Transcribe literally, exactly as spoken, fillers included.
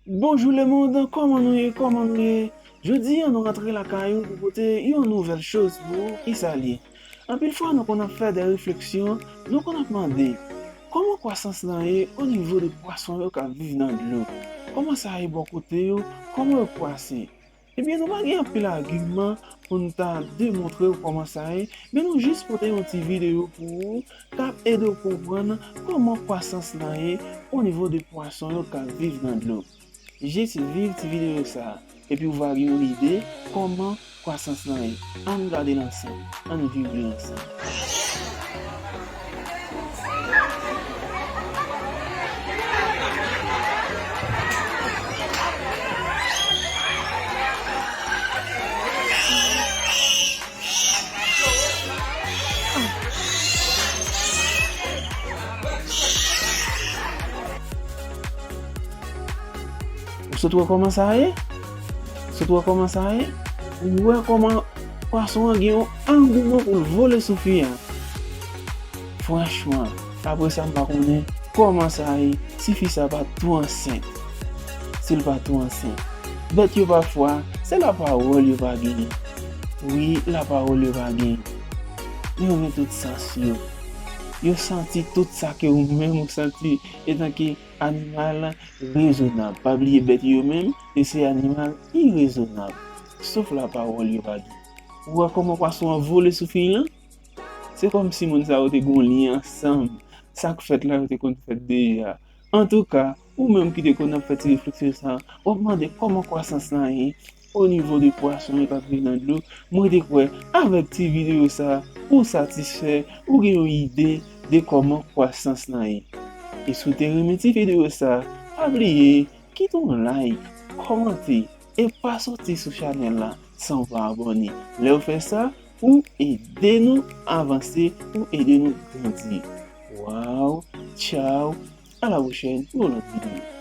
Bonjou lemonn, kòman nou ye, kòman nou ye? Jodi a nou rantre lakay ou pou pote yon nouvèl choz pou ou, kisa l ye? Anpil fwa nou konn ap fè de refleksyon, nou konn ap mande, kòman kwasans lan ye o nivo de pwason yo k ap viv nan dlo? Kòman sa ye bò kote yo? Kòman yo kwase? Ebyen, nou pa gen anpil agiman pou n ta demontre w kòman sa ye, men nou jis pote yon ti videyo pou ou k ap ede w konprann kòman kwasans lan ye o nivo de pwason yo k ap viv nan dlo. Jis viv ti videyo sa a, epi w va gen yon lide kòman kwasans lan ye. Ann gade l ansanm, ann viv li ansanm. Ou sot wè kòman sa ye? Ou sot wè kòman sa ye? Ou wè kòman pwason an gen yon angouman pou l vole sou fi a? Franchman, apre sa m pa konnen kòman sa ye si fi sa pa tou ansent. Si l pa tou ansent. Bèt yo pafwa, se lapawòl yo pa genyen. Wi, lapawòl yo pa genyen. Men yo gen tout sans yo. Yo santi tout sa ke ou menm ou santi etanke animal rezonab. Pa bliye bèt yo menm, e se animal irezonab. Sof lapawòl yo pa gen. Ou wè kòman pwason an vole sou fi lan? Se kòmsi moun sa yo te gon lyen ansanm. Sa k fèt la, yo te konn fèt deja. Antouka, ou menm ki te konn ap fè ti refleksyon sa, w ap mande kòman kwasans lan ye o nivo de pwason yo k ap viv nan dlo. Mwen te kwè, avèk ti videyo sa, ou satisfè, ou gen yon ide de kòman kwasans lan ye. E si w te renmen ti videyo sa, pa bliye, kite yon like, kòmante, e pa soti sou chanèl la san w pa abòne. Lè w fè sa, ou ede nou avanse, ou ede nou grandi. Waw, tchaw, a la pwochèn pou yon lòt videyo.